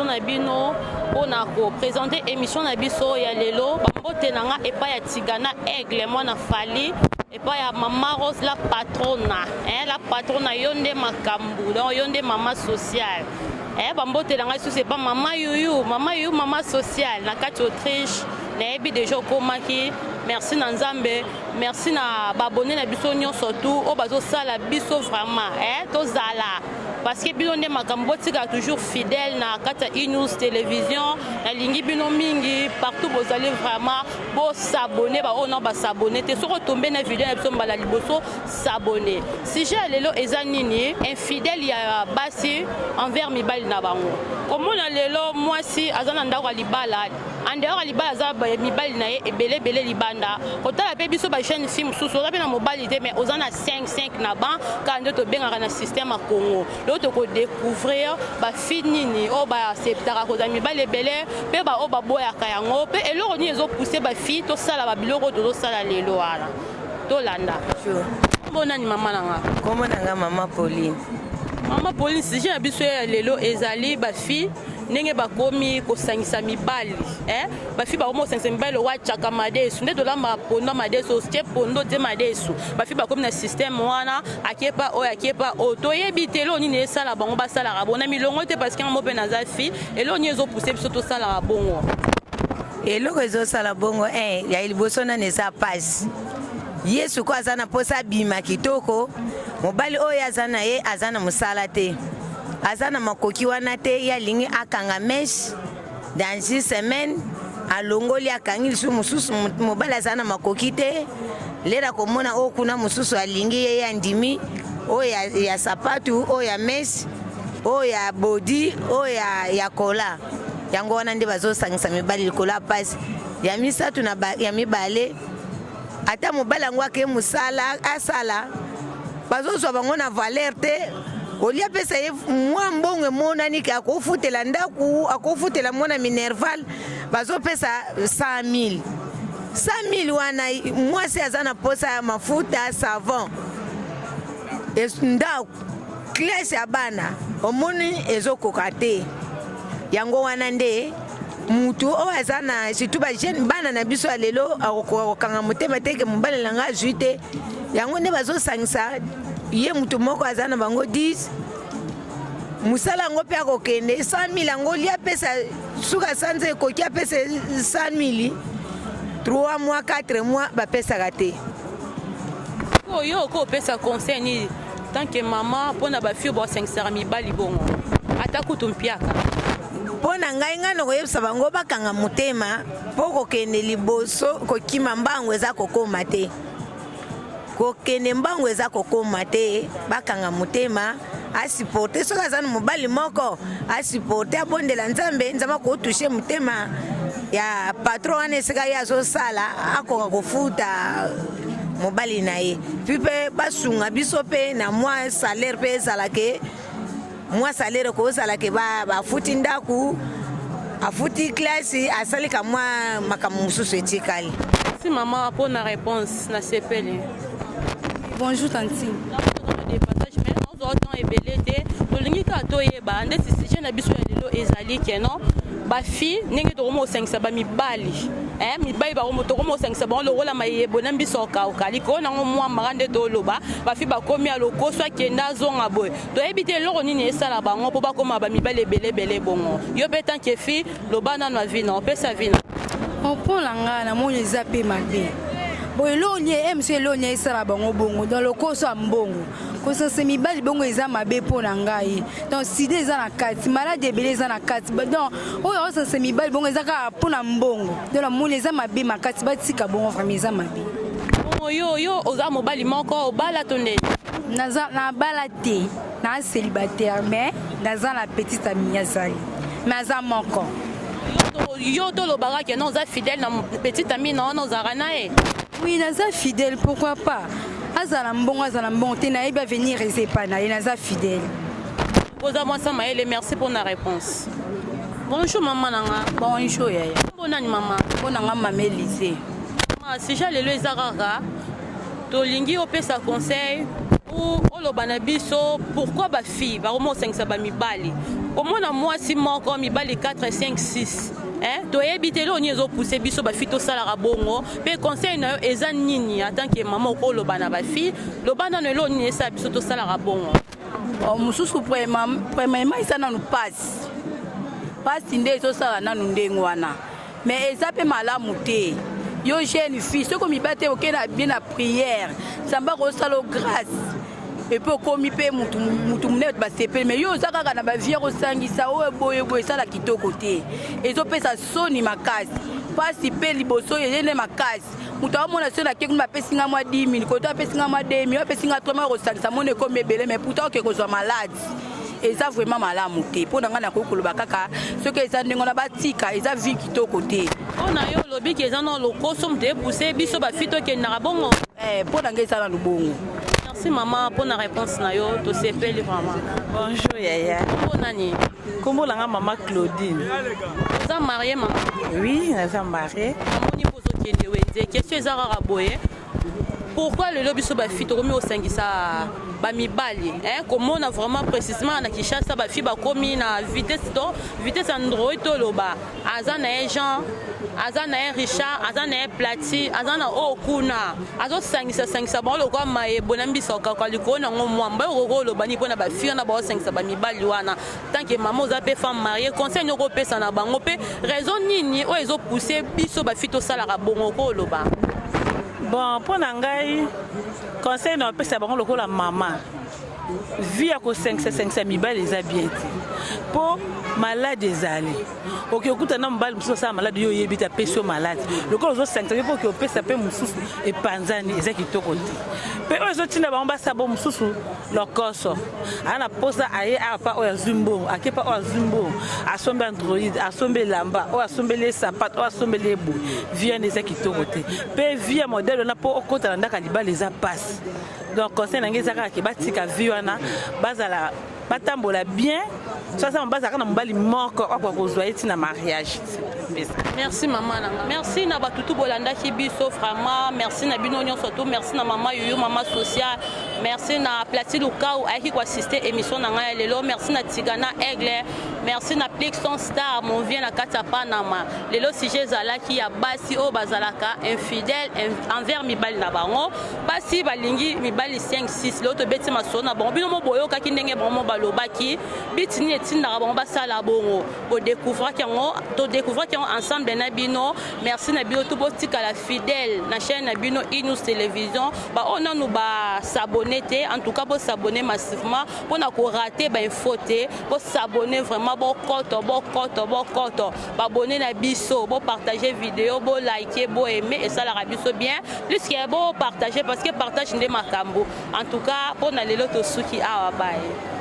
na bino mpona kopresente émission na biso ya lelo. Bambote na nga epai ya Tigana Aigle, mwana Fali, epai ya Mama Rose la patrona, eh, la patrona, yo nde makambo, donc yo nde mama sociale. Eh, bambote na ngai susu epa Mama Yuyu, Mama Yuyu, mama sociale na kati Autriche. Nayebi deja okomaki. Merci na Nzambe, merci na baabonnés na biso nyonso tu oyo bazosala biso vraiment, eh, tozala, parce que bino nde makambo. Botikala toujours fidèle na kati ya E-News Télévision. Nalingi bino mingi partout bozali. Vraiment bos'abonner, baoyo nao bas'abonner te, soki otombe na video na biso mbala liboso, s'abonner. Sujet ya lelo eza nini? Infidèle ya basi envers mibali na bango. Komona lelo mwasi aza na ndako ya libala, en dehors ya libala aza mibali na ye ebele ebele libanda. Kotala mpe biso bajeune fille mosusu, oza mpe na mobali te, mais oza na 5 5 na ban kaka nde tobengaka na système ya Congo. Lelo tokodécouvrir bafille nini oyo baacceptaka kozala mibali ebele, mpe baoyo baboyaka yango, mpe eloko nini ezopousse bafille tosala babiloko oyo tozosala lelo wana. Tolanda. Kombo nani, mama na nga? Kombo na nga Mama Pauline. Mama Pauline, sujet na biso ya lelo ezali bafille ndenge bakomi kosangisa mibali, eh? Bafille bakomi kosangisa mibali owa tiaka madesu, nde tolambaka pondo madesu, tie pondo tie madesu. Bafille bakomi na système wana, akepa oyo, akepa oyo, toyebi te eloko nini esala bango basalaka bongo na milongo te, parce que yango mpe naza fille. Eloko nini ezopousse biso tosalaka bongo? Eloko ezosala bongo, ya liboso nani eza pasi. Ye sikoyo aza na mposa abima kitoko. Mobali oyo aza na ye aza na mosala te, aza na makoki wana te. Ye alingi akanga mèche, dans une semaine alongoli, akangi lisusu mosusu. Mobali aza na makoki te. Lera komona oyo kuna mosusu alingi ye, ye andimi oyo ya sapatu, oyo ya mèche, oyo ya body, oyo ya kola. Yango wana nde bazosangisa mibali likolo ya pasi. Ya misato na ya mibale, ata mobali yango ake mosala asala, bazozwa bango na valeur te. Olia apesa ye mwa mbongo emonani ke akofutela ndako, akofutela mwana minerval, bazopesa 100 000. 100 000 wana, mwasi aza na posa ya mafuta, savon, ndako, classe ya bana, omoni ezokoka te. Yango wana nde mutu oyo aza na, surtout bajeune, bana na biso ya lelo, akokoka kokanga motema te ke mobali na ngai azwi te. Yango nde bazosangisa ye mutu moko aza na bango 10. Mosala yango mpe akokende 100 000 yango lia apesa, suka sanza ekoki apesa 100 000, 3 mois, 4 mois bapesaka te. Oyo okopesa conseil nini tant que mama mpona bafille baosangisaka mibali bongo, ata kutu mpiaka? Mpo na ngai, ngai na koyebisa bango bakanga motema mpo kokende liboso, kokima mbangu eza kokóma te, kokende mbangu eza kokóma te. Bakanga motema, asupporte. Soki aza na mobali moko, asupporte, abondela Nzambe. Nzambe akotouche motema ya patron wana esika ye azosala, akoka kofuta mobali na ye. Puis mpe basunga biso mpe na mwa salaire, mpe ezalake mwa salaire kozala ke bafuti ndako, afuti klasi, asalika mwa makambo mosusu etikali. Merci mama mpona réponse, nasepeli. Bonjour tantine. Passage, mais nazwa temps ebele te. Tolingi kaka toyeba ndeti sujet na biso ya lelo ezali keno bafille ndenge tokoma kosangisa bamibali, mibali tokoma kosangisa bango lokola mayebo na mbiso okauka likolo nango mwambaka. Nde toloba bafille bakomi ya lokoso, akende azonga boye. Toyebi te eloko nini esala bango mpo bakóma bamibali ebele ebele bongo. Yo mpe tant que fille, loba nano avis na opesa avis na. Mpo na ngai, namoni eza mpe mabe bo eloko nini mosu, eloko nini esala bango bongo. Donc lokoso ya mbongo, kosangisa mibali bongo eza mabe mpo na ngai. Donc sida eza na kati, maladie ebele eza na kati. Donc oyo akosangisa mibali bongo eza kaka mpo na mbongo. Donc namoni eza mabe makasi, batika bongo, vraiment eza mabe. Bongo yo oza mobali moko, obala to ndeni? Naza nabala te, na célibataire, mais naza na petite amie, azali, mais aza moko. Yo tolobaka ke non, oza fidèle na petite amie na wana ozalaka na ye? Oui, naza fidèle, pourquoi pas. Azala mbongo, azala mbongo te, nayebi avenir eza epai na ye, naza fidèle. Oza mwasi mayele, merci pour na réponse. Bonjour mama na nga. Bonjour yaya. Kombo nani, mama? Mpo na nga Mama Elise. Mama, sujet lelo eza kaka tolingi opesa conseil. Ou oloba na biso pourquoi ba fille bakoma kosangisa ba mibali, komona mwasi moko mibali 4 5 6, hein? Toyebi te eloko nini ezopousse biso bafille tosalaka bongo. Mpe conseil na yo eza nini en tant que mama okoloba na bafille? Loba nano eloko nini esala biso tosalaka bongo. Mosusu, premièrement, eza nanu pasi. Pasi nde ezosala nanu ndenge wana, mais eza mpe malamu te. Yo jeune fille, soki omibali te, okei na bien na prière, Nzambe akosala grâce et puis okomi mpe mutu monene, bato basepeli. Mais yo oza kaka na bavie ya kosangisa oyo boye boye, esala kitoko te, ezopesa soni makasi. Mpasi mpe liboso eye nde makasi. Moto aomona so nake kuna, bapesi nga mwa 10 000, koto apesi nga mwa 2 000, apesi nga 3 kosangisa, mona ekomi ebele, mais pourtant oke kozwa maladi. Eza vraiment malamu te. Mpo na ngai, nakoki koloba kaka soki eza ndenge wana, batika, eza vie kitoko te. Mpo na yo, olobiki eza na lokoso moto epousse biso bafille tokendaka bongo? Mpo na ngai eza na lobongo. Merci mama mpo na réponse na yo, tosepeli vraiment. Bonjour yaya. Mpo nani? Kombo nanga mama Claudine. Oza mariée, mama? Oui, naza mariée. Namoni mpo ozokende wenze. Question eza kaka boye: pourquoi lelo biso bafille tokomi kosangisa bamibali, hein? Komona vraiment précisément na Kinshasa, bafille bakomi na vitesse to vitesse android. Toloba aza na ye Jean, aza na ye Richard, aza na ye Plati, aza na oyo kuna, azosangisa-sangisa bango lokola mayebo na mbisa kaka likolo nango mwamba. Oyo koko oloba nini mpona bafille wana baosangisa bamibali wana? Tant que mama, oza mpe femme mariée, conseil nini okopesa na bango? Mpe raison nini oyo ezopousse biso bafille tosalaka bongo? Ko oloba. Bon, mpo na ngai, conseil na opesa bango lokola mama, vie ya kosangisa-sangisa mibali eza bien te, mpo maladi ezali. Oke okuta na mobali mosusu asala maladi, yo oyebi te, apesi yo maladi. Lokola ozosangisa mpe, mpo oke opesa mpe mosusu, epanzani, eza kitoko te. Mpe oyo ezotinda bango basala bo mosusu, lokoso. Aa na posa aye awa pa oyo azwi mbongo, ake pa oyo azwi mbongo, asombi android, asombi elamba, oyo asombeli ye sapato, oyo asombeli ye boye. Vie wana eza kitoko te. Mpe vie ya modèle wana, mpo okota na ndako ya libala, eza pasi. Donc conseil na ngai eza kaka ke batika vie wana, bazala batambola bien, sasa bazalaka na mobali moko akoka kozwa ye ntina mariage. Merci mama na nga, merci na bato tu bolandaki biso. Vraiment merci na bino nyonso tu. Merci na mama Yuyu, mama sociale. Merci na Plati Lukau, ayaki koassiste émission na ngai ya lelo. Merci na Tigana Aigle, merci na Plixon Star, mon vieux na kati ya Panama. Lelo sujet ezalaki ya basi oyo bazalaka infidèle envers mibali na bango, basi balingi mibali 5 6. Lelo tobeti masolo na bango, bino mo boyokaki ndenge bango mo balobaki biti nini etindaka bango basala bongo. Bodécouvraki yango, todécouvraki yango ensemble na bino. Merci na bino to botikala fidèle na chaîne na bino Inews Télévision. Baoyo nanu bas'abonner te, en tout cas bos'abonner massivement mpona korater bainfo te. Bos'abonner vraiment, bokoto bokoto bokoto babone na biso, bopartage vidéo, bolike, boaime, esalaka biso bien. Plus que bopartage, parce que partage nde makambo. En tout cas, mpona lelo tosuki awa. Baye.